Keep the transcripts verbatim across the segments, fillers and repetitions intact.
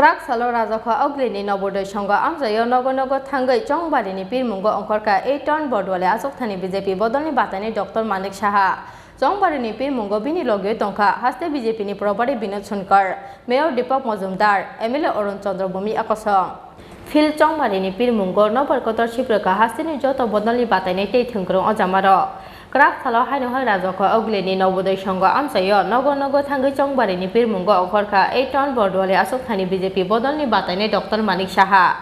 Kwrak salo Rajakho Augli ni Nobodoi Songho amchaio nogo nogo thangwi Chongbarini pirmungo ongkhorkha eight ton Bordwali achukthani B J P bodolni bataini Doctor Manik Saha. Chongbarini pirmungo bini logio tongkha haste B J P ni probari Binod Sonkar, Mayor Deepak Majumdar, M L A Arun Chandra Bhowmik akosong. Field Chongbarini pirmungo nobar kotor siprwkha hasteni joto bodolni bataini tei thwngkwrwng o jamarok. Kwrak salo haino hai Rajakho Augli ni Nobodoi Songho amchaio nogo nogo thangwi Chongbarini pirmungo ongkhorkha eight ton Bordwali achukthani B J P bodolni bataini Doctor Manik Saha.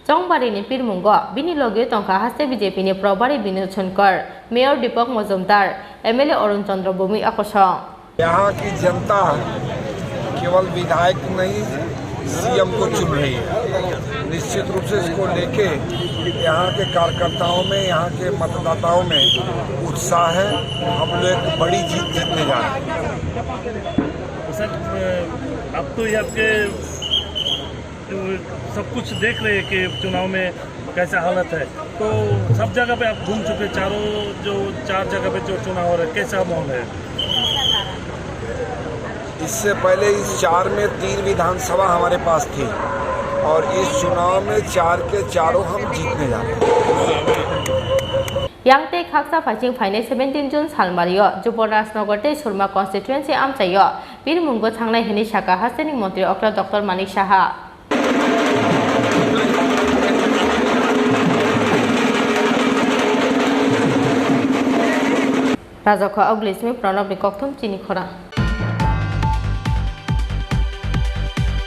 Chongbarini pirmungo bini logio tongkha haste B J P ni probari Binod Sonkar, Mayor Deepak Majumdar, M L A Arun Chandra Bhowmik akosong. यहाँ की जनता केवल विधायक नहीं, सीएम को चुन रही है। निश्चित रूप से इसको लेके यहाँ के कार्यकर्ताओं में, यहाँ के मतदाताओं में उत्साह है। हम लोग एक बड़ी जीत जीतने जा रहे हैं। तो सर, अब तो ये आपके सब कुछ देख रहे हैं कि चुनाव में कैसा हालत है, तो सब जगह पे आप घूम चुके, चारों जो चार जगह पे जो चुनाव हो रहा है, कैसा माहौल है? इससे पहले इस चार में तीन विधानसभा हमारे पास थी और इस चुनाव में चार के चारों हम जीतने जा रहे हैं। Yang tei khaksa phaising phainai seventeen June salmario Juborajnagar tei Surma constituency amchaio pirmungo thangnai hwnwi sakha hasteni montri okra Doctor Manik Saha. Rajakho Augli simi Pranab ni kokthum chini khorang.